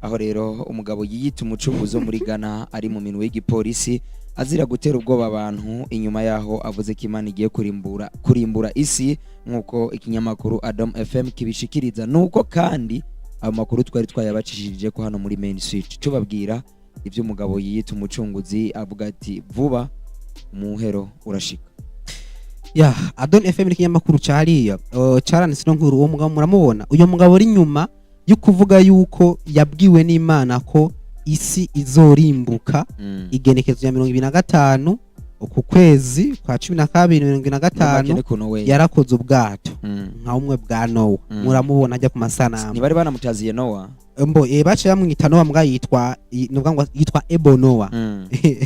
Aho rero umugabo yiyita umucunguzi wo muri Ghana ari mu minwe y'igipolisi, azira gutera ubwoba abantu, inyuma yaho avuze ko Imana igiye kurimbura isi, nk'uko ikinyamakuru Adam FM kibishikiriza. Nuko kandi ayo makuru twari twayabacishije ko hano muri Main Switch, tubabwira ibyo umugabo yiyita umucunguzi avuga ati vuba umuhero urashika. Ya Adon FM ni ikinyamakuru cariya caranditse no nkuru. Uwo mugabo muramubona, uyo mugabo uri nyuma yo kuvuga yuko yabwiwe n'Imana ko isi izorimbuka igenekezo ya 25 uku kwezi kwa 12 25. Muri make we Yarakoze ubwato nka bumwe bwa Nowa. Muramubona ajya ku masanamu. Ntibari banamutaziye Noah? Mbo baciye bamwita Nowa, mbwa yitwa nuvuga ngo yitwa Ebo Nowa.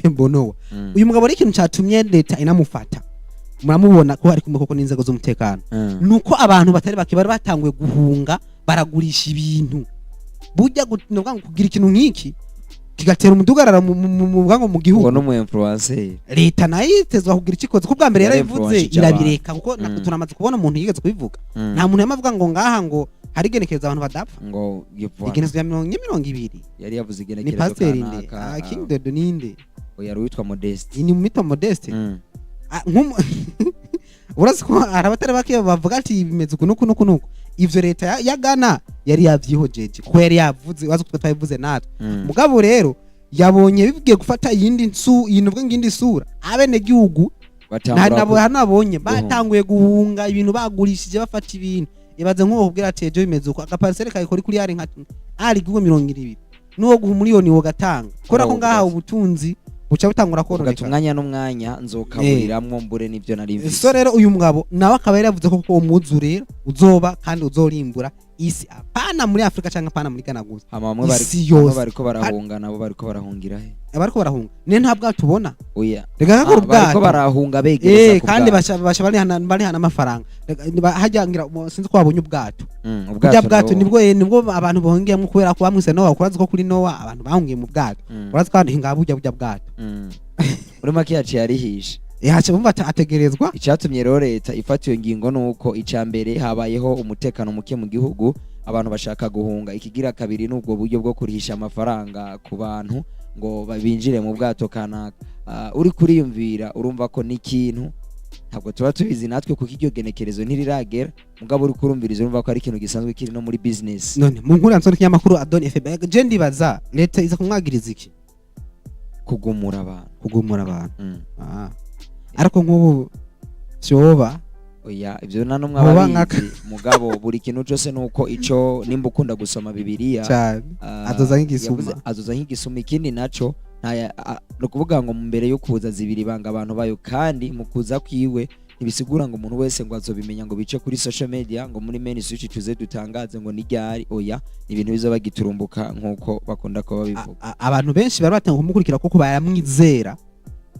Ebo Nowa. Uyu mugabo ari ikintu catumye leta inamufata, muramubona ko ari kumwe koko n'inzego z'umutekano. Nuko abantu batari bake bari batanguye guhunga, baragurisha ibintu. Burya nuvuga ngo kugira ikintu nk'iki kigatera umudugararo mu Ngo gihugu, n'umu influencer. Leta nayo itezwa kugira icikoze ko bwa mbere Yari yarabivuze influencije irabireka, kuko turamaze kubona umuntu yigeze kubivuga. Nta muntu yamavuga ngo ngaha ngo hari igenekerezo abantu badapfa. Ngo gipfa. Igenekerezo ya 20. Yari yavuze Ni igenekerezo pasiteri nde? kanaka. Ah, King Dodo ninde? Oya, yari uwitwa Modeste. Ni mwita Modeste. Urazi ko hari abatari bake bavuga ati bimeze uku nuku nuku nuku. Ivyo leta ya Ghana yari yavyihojeje kuko yari yavuze, wazi ko twabivuze natwe. Mugabo rero yabonye bigiye gufata iyindi nsu, iyi ngindi sura, abenegihugu Batangura nabo hanabonye guhunga. Batanguye guhunga, ibintu bagurishije, bafata ibintu. Ibaze nk'uwo kubwira ati ejo bimeze uko, agaparcelle kayikora kuri yari nka ari gugwe 20, n'uwo guha umiliyoni wo gatanga kubera ko Uwo ngaha ugati. ubutunzi buca butangura Ugata kononekara. umwanya n'umwanya nzokaburiramwo mbure n'ivyo nari mfise. So rero uyu mugabo nawe akaba yari yavuze ko uwo mwuzure uzoba kandi uzorimbura isi, apana muri Afrika cyangwa apana muri Ghana gusa, Hama bamwe bari isi bamwe yose. bariko barahunga, nabo bariko barahungira he? Abariko barahunga ne nta bwato ubona. Oya. Reka Ah, gakora bariko ubwato. barahunga begereza ku Kandi bwato. baca barihana amafaranga. Reka, hajya ngira sinzi ko wabonye ubwato. Burya Ubwato bwato nabo- nibwo abantu bahungiyemo kubera ko bamwise Nowa. Urazi ko kuri Nowa abantu bahungiye mu bwato. Urazi ko abantu ngaha burya bwato. Muri make yaciye arihisha. Haca bumva ategerezwa. Icyatumye rero leta ifata iyo ngingo ni uko icya mbere habayeho umutekano muke mu gihugu, abantu bashaka guhunga. Ikigira kabiri ni ubwo buryo bwo kurihisha amafaranga ku bantu ngo binjire mu bwato kanaka. Uri kuriyumvira, urumva ko n'ikintu ntabwo tuba tubizi natwe, kuko iryo genekerezo ntiriragera. Mugabo uri kurumviriza, urumva ko ari ikintu gisanzwe kiri no muri business. None mu nkuru yansone ikinyamakuru Adon FM, je ndibaza leta iza kumwagiriza iki? Kugumura abantu. Kugumura abantu. Ah. Ariko nk'ubu vyoba Oya, ibyo nta n'umwe Hoba aba abizi. Mugabo buri kintu cyose nuko ico nimba ukunda gusoma Bibiliya, cyane. Azoza nk'igisuma. Azoza nk'igisuma. Ikindi naco ni ukuvuga ngo mbere yo kuza zibiri banga abantu bayo, kandi mu kuza kwiwe ntibisigura ngo umuntu wese ngo azobimenya, ngo bice kuri social media, ngo muri main switch tuze dutangaze ngo ni ryari. Oya, ni ibintu bizoba giturumbuka nk'uko bakunda kuba babivuga. Abantu benshi bari batangiye kumukurikira kuko baramwizera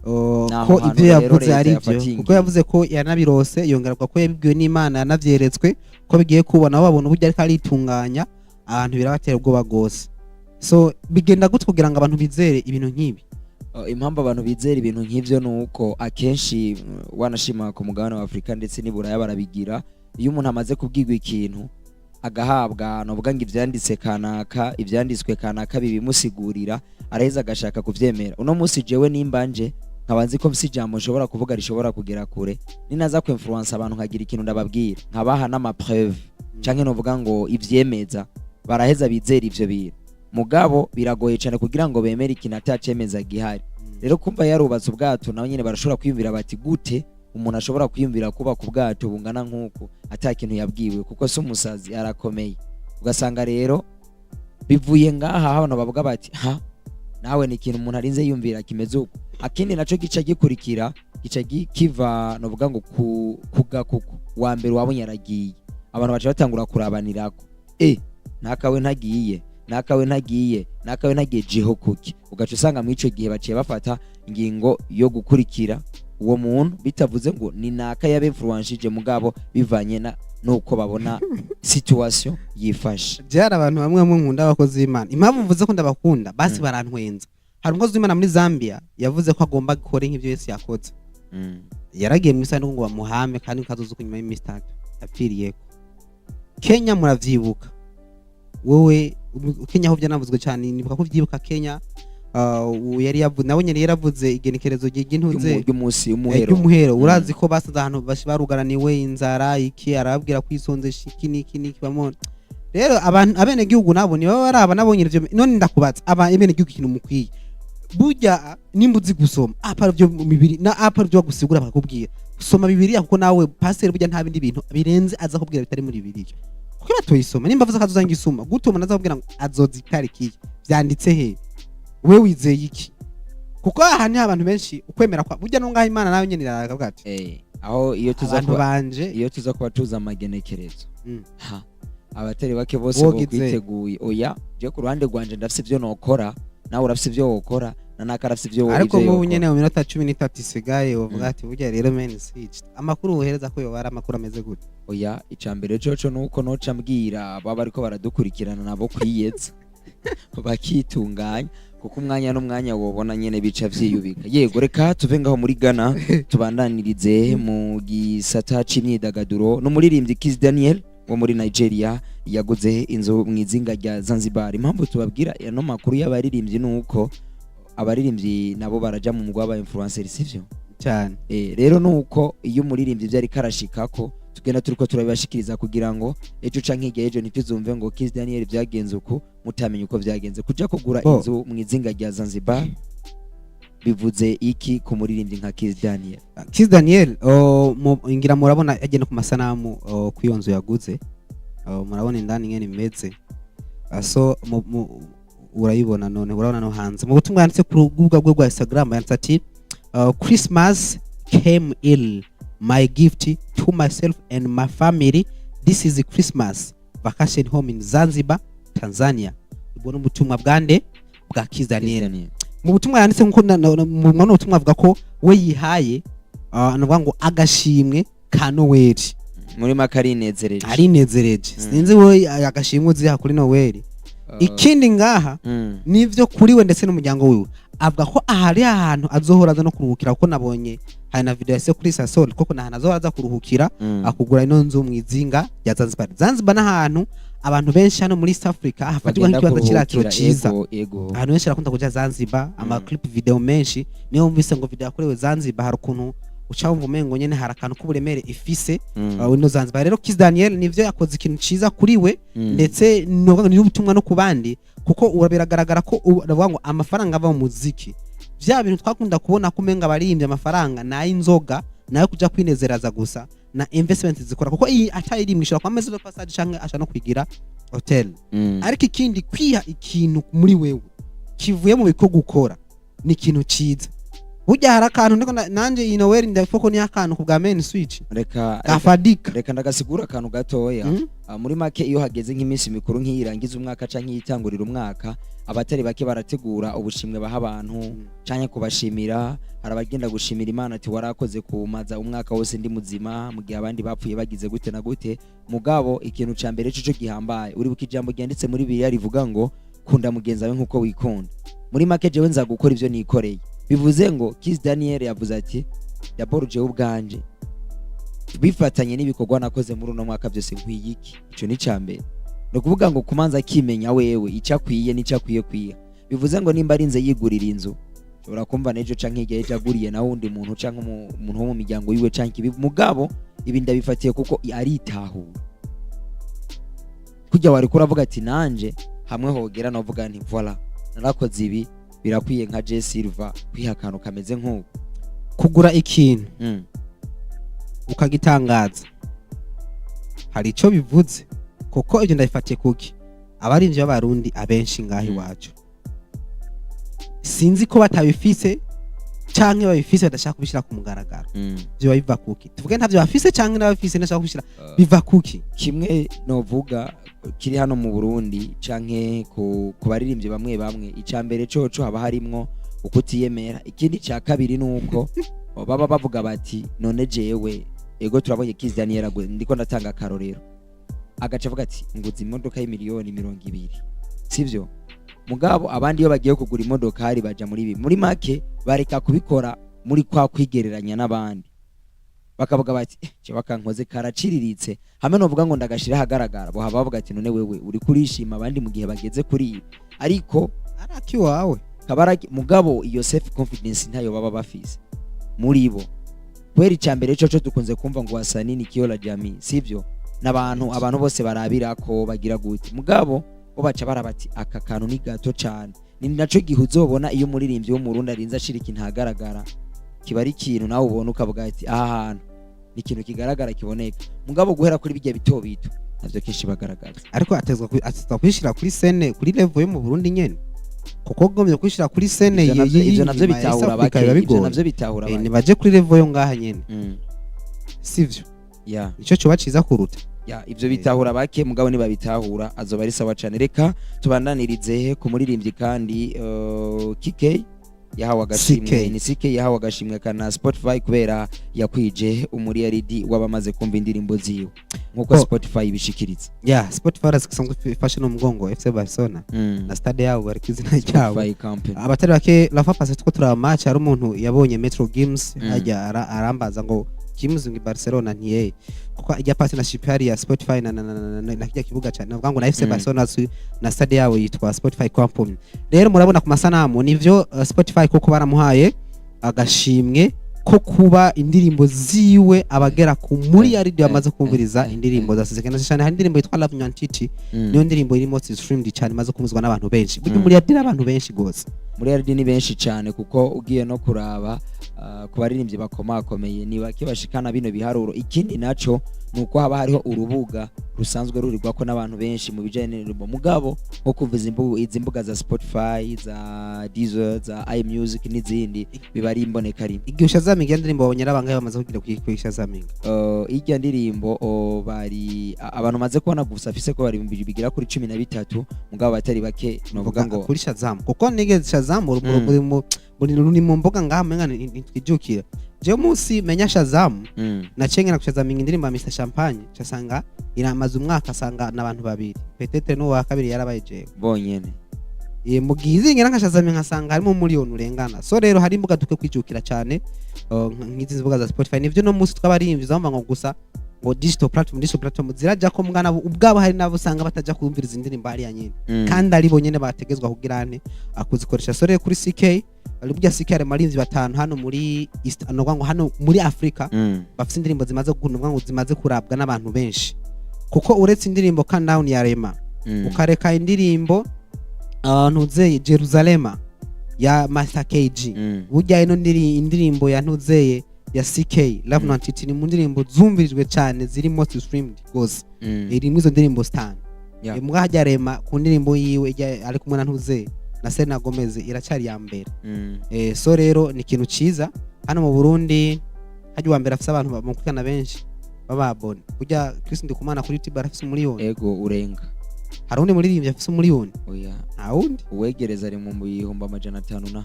Naho ko hantu ibyo rero yavuze leta ari byo, yafatiye kuko ingingo. yavuze ko yanabirose, yongera avuga ko yabibwiwe n'Imana, yanavyeretswe ko bigiye kuba. Nabo babona uburyo ariko aritunganya, abantu birabatera ubwoba rwose. So bigenda gute kugira ngo abantu bizere ibintu nk'ibi? Impamvu abantu bizera ibintu nk'ivyo ni uko akenshi wanashima ku mugabane wa Afurika ndetse n'i Buraya barabigira. Iyo umuntu amaze kubwirwa ikintu, agahabwa novuga ngo ivyanditse kanaka, ivyanditswe kanaka bibimusigurira, araheza agashaka kuvyemera. Uno munsi jewe nimba nje nkaba nzi ko mfise ijambo nshobora kuvuga rishobora kugera kure, ninaza ku influence abantu, nkagira ikintu ndababwira, nkabaha n'amapreuve canke novuga ngo ivyemeza, baraheza bizera ivyo bintu. Mugabo biragoye cane kugira ngo bemere ikintu atacemeza gihari. Rero kumva yarubatse ubwato, nawe nyene barashobora kwiyumvira bati gute umuntu ashobora kwiyumvira kubaka ubwato bungana nk'uku ata kintu yabwiwe? Kuko si umusazi, arakomeye. Ugasanga rero bivuye ngaha aho abantu bavuga bati ha nawe ni ikintu umuntu arinze yiyumvira kimeze uko. Akindi naco gica gikurikira, gica kiva novuga ngo ku kugakuku wa mbere wabonye aragiye, abantu baca batangura kurabanirako: e nakawe ntagiye, nakawe ntagiye, nakawe ntagiye, jeho kuki? Ugaca usanga muri ico gihe baciye bafata ingingo yo gukurikira uwo muntu, bitavuze ngo ni naka yabinfluenshije, mugabo bivanye na nuko babona situation yifashe. Byari abantu bamwe bamwe nkunda, abakozi b'Imana. Impamvu mvuze ko ndabakunda basi, barantwenza. Hari umukozi w'Imana muri Zambia yavuze ko agomba gukora nk'ibyo Yesu yakoze. Yaragiye mu isanduku ngo bamuhame, kandi kazoza ku nyuma y'iminsi 3 yapfiriyeko. Kenya muravyibuka, wowe Kenya ho byanavuzwe cyane, nibuka ko vyibuka Kenya, yari yavuze, nawe nyene yaravuze igenekerezo ry'intuze ry'umunsi w'umuhero. Ry'umuhero. Urazi ko basanze ahantu barugaraniwe inzara iki, arababwira kwisonzesha iki n'iki n'iki. Bamwe rero abantu, abenegihugu nabo niba baraba nabo nyene ivyo. None ndakubaza, aba abenegihugu, ikintu mukwiye burya, nimba uzi gusoma apara byo mu mibiri na apara byo bagusigura bakakubwira, soma Bibiliya, kuko nawe paseri burya nta bindi bintu birenze aza kubwira bitari muri Bibiliya, kuko batoyisoma. Nimba avuze ko azozanga isuma gute, umuntu aza kubwira ngo azoza itariki, vyanditse he? We wizeye iki? Kuko aha niho abantu benshi ukwemera kwa burya no ngaho Imana nawe nyene iraravuga ati Aho iyo tuza abantu kuba banje. Iyo tuza kuba tuza amagenekerezo, ha abatari bake bose Wogize. bokwiteguye. Oya, je ku ruhande rwanje ndafise ivyo nokora, nawe urafise ivyo wokora, na naka arafise ivyo Ariko ivyo nk'ubu yokora. nyene mu minota 13 isigaye wovuga ati burya rero men switch amakuru wohereza ko yoba ari amakuru ameze gute? Oya, icambere coco nuko noca mbwira baba bariko baradukurikirana nabo kwiyeza bakitunganya, kuko umwanya n'umwanya wobona nyene bica vyiyubika. Yego, reka tuve ngaho muri Ghana, tubandanirize mu gisata c'imyidagaduro n'umuririmbyi Kiss Daniel wo muri Nigeria yaguze inzu mu izinga rya Zanzibar. Impamvu tubabwira ano makuru y'abaririmbyi nuko abaririmbyi nabo baraja mu mugwa w'aba influencer, sivyo? Cyane. Rero nuko iyo umuririmbyi ivyo ariko arashikako tugenda turiko turabibashikiriza, kugira ngo ejo canke hirya y'ejo ntituzumve ngo Kiss Daniel vyagenze uku, mutamenya uko vyagenze. Kuja kugura Bo. inzu mu izinga rya Zanzibar bivuze iki ku muririmbyi nka Kiss Daniel? Kiss Daniel, ngira murabona agenda ku masanamu, ku iyo nzu yaguze. Murabona indani ingene imeze. So urayibona, none urabona no hanze. Mu butumwa yanditse ku rubuga rwe rwa Instagram yanditse ati "Christmas came early, my gift to myself and my family. This is Christmas vacation home in Zanzibar, Tanzania." Ubwo ni ubutumwa bwande? Bwa Kiss Daniel. Daniel. Mu butumwa yanditse nkuko mu buno butumwa avuga ko we yihaye, nuvuga ngo agashimwe ka Noweli. Muri make arinezereje. Arinezereje. Sinzi we agashimwe uziha kuri Noweli. Ikindi ngaha, nivyo kuri we ndetse n'umuryango wiwe, avuga ko ahari ahantu azohora aza no kuruhukira, kuko nabonye hari na video yase kuri Sasol, koko nahantu azohora aza kuruhukira. Akugura ino nzu mu izinga rya Zanzibar. Zanzibar n'ahantu abantu benshi hano muri East Africa hafatirwa Bagenda nk'ikibanza c'iratiro kuruhukira, ciza. Ego. Ahantu benshi barakunda kuja Zanzibar, ama clip video menshi niyo wumvise ngo video yakorewe Zanzibar, hari ukuntu uca wumva umengo nyene hari akantu k'uburemere ifise. Ino Zanzibar rero, Kiss Daniel nivyo yakoze ikintu ciza kuri we, ndetse ni n'ubutumwa no ku bandi, kuko biragaragara ko uravuga ngo amafaranga ava mu muziki, vya bintu twakunda kubona ko umenga abaririmbye amafaranga n'ay'inzoga nayo kuja kwinezeraza gusa, na investment zikora, kuko iyi atayirimwe ishobora kuba maison de passage canke ashobora no kwigira hotel. Ariko ikindi, kwiha ikintu muri wewe kivuye mu bikorwa ukora ni ikintu ciza. Burya hari akantu ndiko nanje iyi Noel ndafoko ni akantu ku bwa main switch Reka gafadika. Reka ndagasigura akantu gatoya. Muri make, iyo hageze nk'iminsi mikuru nk'iyirangiza umwaka canke iyitangurira umwaka, abatari bake barategura ubushimwe baha abantu canke kubashimira. Hari abagenda gushimira Imana ati warakoze kumaza umwaka wose ndi muzima mu gihe abandi bapfuye, bagize gute na gute. Mugabo ikintu ca mbere coco gihambaye, uribuka ijambo ryanditse muri Bibiliya rivuga ngo kunda mugenzi wawe nk'uko wikunda. Muri make, jewe nza gukora ivyo nikoreye. Bivuze ngo Kiss Daniel yavuze ati d'abord jewe ubwanje, bifatanye n'ibikorwa nakoze muri uno mwaka byose, nkwiye iki? Ico ni ca mbere. Ni ukuvuga ngo kumanza akimenya wewe icyo akwiye n'icyo akwiye kwiha. Bivuze ngo nimba arinze yigurira inzu, ushobora kumva n'ejo canke hirya y'ejo aguriye nawe wundi muntu canke umuntu wo mu miryango yiwe canke ibi. Mugabo ibi ndabifatiye kuko aritahura kurya wari kuravuga ati nanje hamwe hogera novuga nti voilà, narakoze ibi, birakwiye nka J Silva kwiha akantu kameze nk'uko. Kugura ikintu ukagitangaza hari ico bivuze, kuko ibyo ndabifatiye kuki abarimvyi b'Abarundi abenshi ngaho iwacu, sinzi ko batabifise canke babifise badashaka kubishira ku mugaragaro. Vyo biva kuki? Tuvuge ntavyo bafise canke n'ababifise ntashaka kubishira, biva kuki? Kimwe novuga kiri hano mu Burundi canke ku baririmbyi bamwe bamwe, ica mbere coco haba harimwo ukutiyemera. Ikindi ca kabiri nuko baba bavuga bati none jewe, ego turabonye Kiss Daniel agwe, ndiko ndatanga akarorero, agaca avuga ati nguze imodoka y'imiliyoni 20, sivyo? Mugabo abandi iyo bagiye kugura imodokari baja muri ibi. Muri make bareka kubikora muri kwa kwigereranya n'abandi. Bakavuga bati: "Eh, jewe akankoze karaciriritse, hamwe novuga ngo ndagashira ahagaragara, bohava bavuga ati: 'None wewe uri kurishima abandi mu gihe bageze kuri ibi?'" Ariko Araki wawe. Kabaraki, mugabo iyo self confidence ntayo baba bafise muri bo, kubera icya mbere coco dukunze kumva ngo wasanii ni kioo la jamii, sivyo? N'abantu abantu bose barabira ko bagira gute, mugabo bo baca baraba ati: "Aka kantu ni gato cane." Ni naco gihe uzobona iyo umuririmbyi w'Umurundi arinze ashira ikintu ahagaragara, kiba ari ikintu nawe ubona ukavuga ati: "Aha hantu ni ikintu kigaragara, kiboneka." Mugabo guhera kuri bijya bito bito navyo kenshi bagaragaza. Ariko atezwa kwishyira kuri scène, kuri level yo mu Burundi nyene, kuko gomye kwishyira kuri scène Ivyo navyo bitahura bake, biba ivyo bigoye. navyo bitahura bake. Nibaje kuri level yo ngaha nyene, sivyo? Yeah. Nico coba ciza kuruta. Ya, ivyo bitahura bake, mugabo nibabitahura azoba ari sawa cane. Reka tubandanirize ku muririmbyi kandi KK yahawe agashimwe. CK. Ni CK yahawe agashimwe kana Spotify kubera yakwije umuriyaridi w'abamaze kumva indirimbo ziwe, nkuko Spotify ibishikiriza. Ya, Spotify isanzwe ifashe no mugongo FC Barcelona na stade yabo bari ku izina ryabo. Spotify company. Abatari bake, la fois passée two turaba match, hari umuntu yabonye Metro Games hajya arambaza ngo Games ngo Barcelona ntiye, kuko ijya partnership hari ya Spotify na kijya kibuga cyane, navuga ngo na FC Barcelona na stade yabo yitwa Spotify Company. Rero murabona ku masanamu nivyo, Spotify kuko baramuhaye agashimwe ko kuba indirimbo ziwe abagera ku muri ya radio bamaze kumviriza indirimbo za Sezekana cyane. Hari indirimbo yitwa Love Nyantiti, niyo ndirimbo irimo streamed cyane, imaze kumvizwa n'abantu benshi. Burya muri radio abantu benshi gose. Muri RD ni benshi cyane, kuko ugiye no kuraba ku baririmbyi bakomakomeye ni bake bashikana bino biharuro. Ikindi naco ni uko haba hariho urubuga rusanzwe rurirwako n'abantu benshi mu bijanye n'indirimbo, mugabo nko kumva izi mbuga za Spotify, za Deezer, za iMusic n'izindi, biba ari imboneka rimwe. Igihe ushazaminga iyo ndirimbo, wabonye ari abangahe bamaze kugira kuyishazaminga? Irya ndirimbo bari abantu maze kubona gusa afise ko bari ibihumbi bigera kuri 13, mugabo batari bake novuga ngo kuri Shazam, kuko nigeze Shazam ruri mu mbuga ngaha umenga ntitwijukira. Jewe munsi menya Shazam, naciye ngenda kushazaminga indirimbo ya Mr Champagne, casanga iramaze umwaka, asanga n'abantu babiri, peut-être n'uwa kabiri yarabaye jewe. Bonyene. Mu gihe izindi ngera nkashazamye nkasanga harimo miliyoni urengana. So rero hari imbuga dukwiye kwijukira cyane, nk'izi mbuga za Spotify. Nivyo, no munsi tw'abaririmbyi bumva ngo gusa ngo digital platform, digital platform zirajya ko mwana ubwabo, hari nabo usanga batajya kumviriza indirimbo hariya nyine kandi ari bo nyene bategezwa kugira ane kuzikoresha. So rero kuri CK bari, burya CK hari abarinzi batanu hano muri East, no ngo hano muri Africa, bafite indirimbo zimaze gukundwa, ngo zimaze kurabwa n'abantu benshi, kuko uretse indirimbo Calm Down ya Rema, ukareka indirimbo ntuzeye Jerusalema ya Master KG, burya ino indirimbo ya ntuzeye ya CK Love Nwantiti ni mu ndirimbo zumvirijwe cyane, ziri most streamed gose. Iri muri izo ndirimbo zitanu. Mbwa hajya Rema ku ndirimbo yiwe ari kumwe na ntuzeye na Selena Gomez iracyari ya mbere. So rero ni ikintu ciza. Hano mu Burundi hajya uwa mbere afise abantu bamukurikirana benshi bababone, burya Chris Ndikumana kuri YouTube arafise umuliyoni. Ego, urenga. Hari undi muririmbyi afise umuliyoni? Oya. Nta wundi. Uwegereza ari mu 500,000 na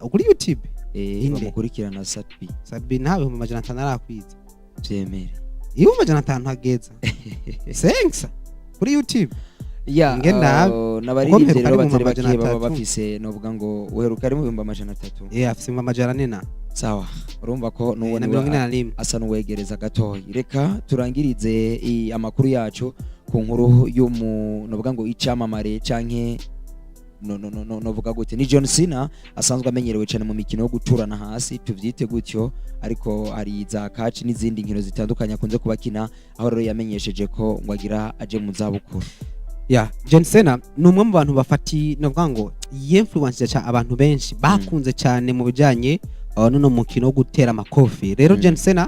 Kuri YouTube? Inde? Bamukurikirana, Sat-B. Sabi nta 500,000 arakwiza. Vyemere. 500,000 hageza senksa kuri YouTube. Ya. Nge nabi. N'abaririmbyi Kuko rero mperuka ari mu batari bake 300. baba bafise, novuga ngo uheruka ari mu 300,000. Afise 400,000 na Sawa, urumva ko n'uwo na niwe 41. Asa n'uwegereza gatoya. Reka turangirize amakuru yacu ku nkuru y'umu, novuga ngo icamamare canke no no no no novuga gute, ni John Cena asanzwe amenyerewe cyane mu mikino yo guturana hasi, tuvyite gutyo, ariko hari za catch n'izindi nkino zitandukanye akunze kubakina, aho rero yamenyesheje ko ngo agira aje mu zabukuru. Ya, John Cena ni umwe mu bantu bafati, novuga ngo yinfluence cyane abantu benshi bakunze cyane mu bijanye n'uno mukino wo gutera amakofi. Rero John Cena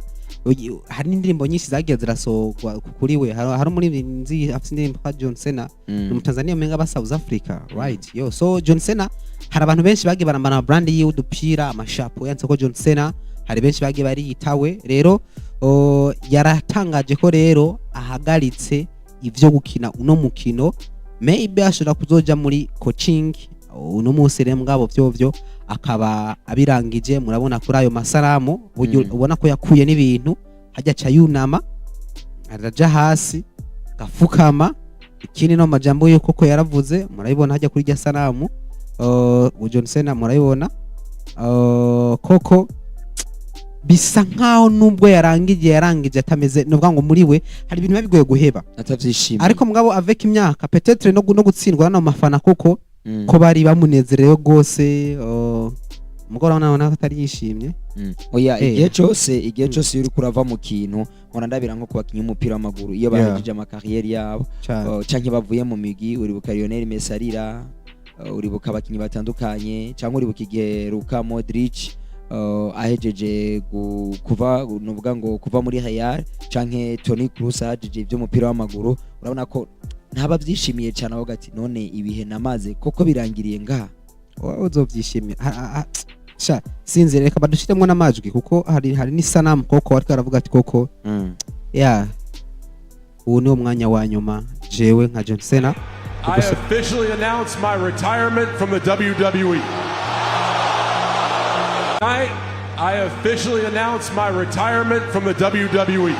hari n'indirimbo nyinshi zagiye zirasohorwa kuri we. Hari umuririmbyi afite indirimbo kwa John Cena, ni umutanzania umenga aba South Africa, right? Yo, so John Cena hari abantu benshi bagiye barambana brand yiwe, udupira, amashapo yanditse ko John Cena, hari benshi bagiye bariyitawe. Rero yaratangaje ko rero ahagaritse ivyo gukina uno mukino, maybe ashobora kuzoja muri coaching. Uno munsi rero mugabo vyovyo akaba abirangije. Murabona kuri ayo masaramu buryo ubona ko yakuye n'ibintu hajya aca yunama, araja hasi gafukama. Ikindi no majambo yuko ko yaravuze, murabibona hajya kuri rya sanamu, John Cena murabibona, koko Bisa nkaho nubwo yarangije atameze, nuvuga ngo muri we hari ibintu biba bigoye guheba. Atavyishimiye. Ariko mugabo avec imyaka, peut-être no gutsindwa n'ano mafana, kuko ko bari bamunezerewe rwose, mugabo urabona ko atari yishimye. Oya, igihe cose iyo uriko urava mu kintu, mpora ndabira nko ku bakinyi b'umupira w'amaguru iyo bahejeje ama carrière yabo, Cane. Canke bavuye mu migi. Uribuka Lionel Messi arira, uribuka abakinyi batandukanye, canke uribuka igihe Luka Modric ahejeje kuva, nuvuga ngo kuva muri Real, canke Toni Kroos ahejeje ivy'umupira w'amaguru, urabona ko ntaba vyishimiye cane, avuga ati: "None ibihe namaze koko birangiriye ngaha?" Wowe uzovyishimira. Sha, sinzi, reka badushiremwo n'amajwi, kuko hari n'isanamu koko ariko aravuga ati koko ya ubu niwo mwanya wa nyuma jewe nka John Cena. I officially announce my retirement from the WWE. Tonight, I officially announce my retirement from the WWE.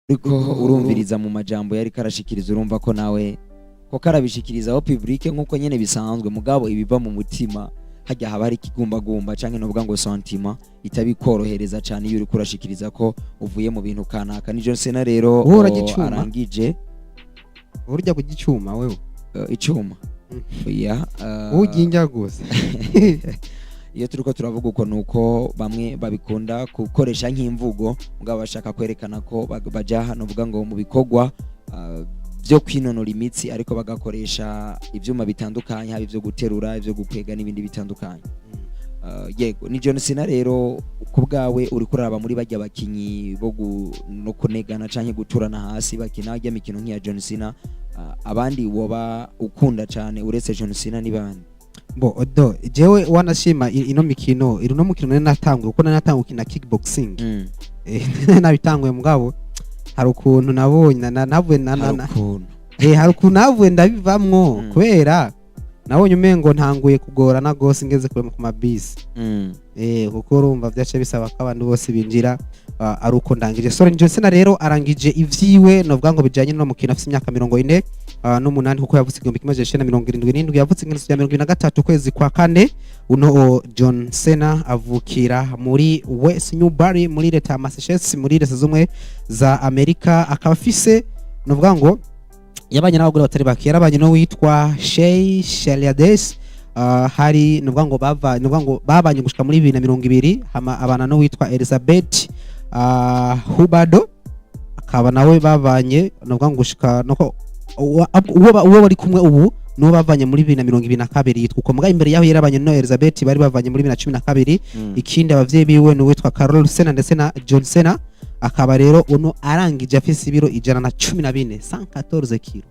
Ariko urumviriza mu majambo yariko arashikiriza, urumva ko nawe koko arabishikirizaho public nk'uko nyene bisanzwe, mugabo ibiva mu mutima hajya haba hari ikigumbagumba, canke novuga ngo sentiment itabikorohereza cane iyo uriko urashikiriza ko uvuye mu bintu kanaka. Ni John Cena rero. Wowe urajya icuma? Arangije. Urya kugicuma wewe? Icuma? Oya. Wowe uginja gusa. Iyo turiko turavuga uko, nuko bamwe babikunda gukoresha nk'imvugo, mugabo bashaka kwerekana ko baja hano, uvuga ngo mu bikorwa byo kwinonora imitsi, ariko bagakoresha ivyuma bitandukanye, haba ivyo guterura, ivyo gukwega n'ibindi bitandukanye. Yego, ni John Cena rero. Ku bwawe, uriko uraraba muri bajya bakinyi bo no kunegana canke guturana hasi, bakina ajya mikino nk'iya John Cena, abandi woba ukunda cane uretse John Cena ni bande? Bo odo jewe wanashima ino mikino, ino mukino nari natanguye, kuko nari natanguye gukina kickboxing. Nabitanguye, mugabo hari ukuntu nabonye navuye Hari ukuntu. Hari ukuntu navuye ndabivamwo, kubera nabonye umengo ntanguye kugorana gose ngeze kure ku mabisi. Kuko urumva vyace bisaba ko abantu bose binjira, ari uko ndangije. So John Cena rero arangije ivyiwe, novuga ngo bijanye no mukino, afise imyaka mirongo ine n'umunani, kuko yavutse 1977, yavutse igenekerezo rya 23 ukwezi kwa kane. Uno John Cena avukira muri West Newbury, muri leta ya Massachusetts, muri Leta Zumwe za Amerika. Akaba afise, novuga ngo yabanye n'abagore batari bake. Yarabanye n'uwitwa Shay Shaliades, hari nuvuga ngo bava, nuvuga ngo babanye gushika muri 2020. Hama abana n'uwitwa Elizabeth Hubado, akaba nawe babanye, nuvuga ngo gushika nuko uwo bari kumwe ubu nuwo bavanye muri 2022, yitwa uko. Muga imbere yaho yarabanye no Elizabeth, bari bavanye muri 2012. Ikindi, abavyeyi biwe ni uwitwa Carol Cena ndetse na John Cena. Akaba rero uno arangije afise ibiro 114, 114 kilo.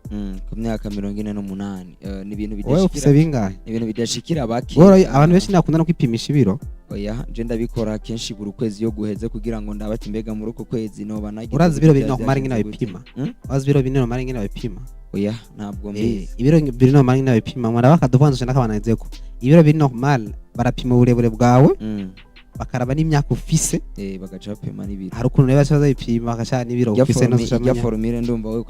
Ku myaka 48. Ni ibintu Wowe ufise bidashikira, bingahe? ni ibintu bidashikira bake. Wowe, abantu benshi ntakunda no kwipimisha ibiro. Oya, je ndabikora kenshi buri kwezi iyo guheze, kugira ngo ndabati mbega muri uko kwezi noba nagize Urazi ibiro gute, biri normal ingene byagenze gute? babipima? Mm? Urazi ibiro biri normal ingene babipima? Oya, ntabwo mbizi. Ibiro biri normal ingene babipima, muraba akaduvanzuje n'akabananizeko. Ibiro biri normal, barapima uburebure bwawe, bakaraba n'imyaka ufise. Bagaca bapima n'ibiro. Hari ukuntu rero baca bazabipima, bakashaka n'ibiro Ijya ufise. Ijya formule ndumva we ko